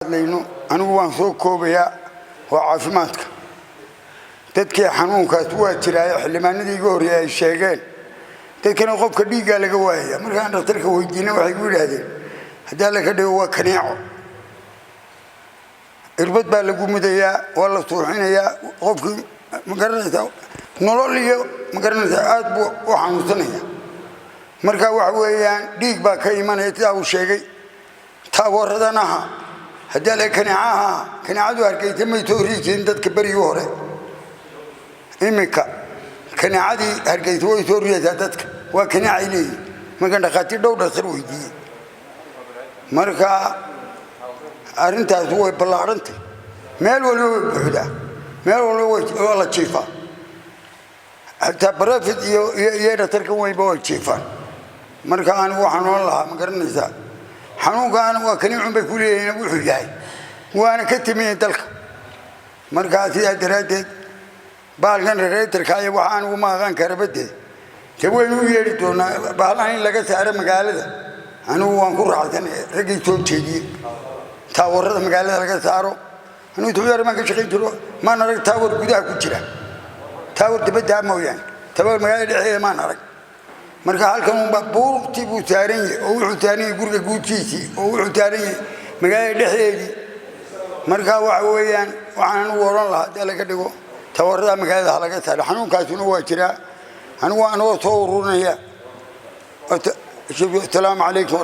Hadlayno, anigu waan soo koobayaa. Waa caafimaadka dadkii. Xanuunkaas waa jiraayo, xildhibaanadii iga horreeyay ay sheegeen. Dadkana qofka dhiiggaa laga waayaya. Markaan dhakhtarka weydiina, waxay ku yidhaahdeen, haddii Alla ka dhigo, waa kaneeco, irbad baa lagu mudayaa, waa la suuxinayaa qofkii. Ma garanaysaa, nolol iyo, ma garanaysaa, aad buu u xanuunsanaya. Marka waxa weeyaan dhiig baa ka imanaya, sidaa uu sheegay. Taawaradan aha, haddii alle kaneecaha, kaneecadu Hargeysa may soo rii jirin dadka berigii hore. Iminka kaneecadii Hargeysa way soo riyaysaa dadka, waa kaneecay leeyihin markaan dhakhaatiir, dhowr dhakhtar weydiiyey. Marka arrintaas way ballaadhantay, meel walba way buuxdaa, meel walba waa la jiifaa, xataa private iyo dhakhtarka weynba way jiifaan. Marka anigu waxaan oon lahaa, ma garanaysaa, xanuunkaana waa kaneecun bay ku leeyihiin wuxuu yahay, waana ka timiye dalka. Markaa sidaa daraaddeed bahalkan rereetarka iyo waxa anigu ma aqaan karabadee de waynu u yeedhi doonaa bahallahan in laga saaro magaalada. Anigu waan ku raacsanay raggii soo jeediyey taawarada magaalada laga saaro. Anigu Tubyar baan ka shaqayn jiro, maan arag tower gudaha ku jira, tower dibaddaa mooyaane, tower magaalada dhexdeeda maan arag. Marka halkan unba buurtii buu saaran yahay, oo wuxuu saaran yahay guriga guudkiisii, oo wuxuu saaran yahay magaalada dhexdeedii. Marka waxa weeyaan waxaan anigu odhan lahaa, haddii laga dhigo, towerada magaalada ha laga saaro. Xanuunkaasuna waa jiraa. Anigu anagoo soo ururinaya, asalaamu calaykum.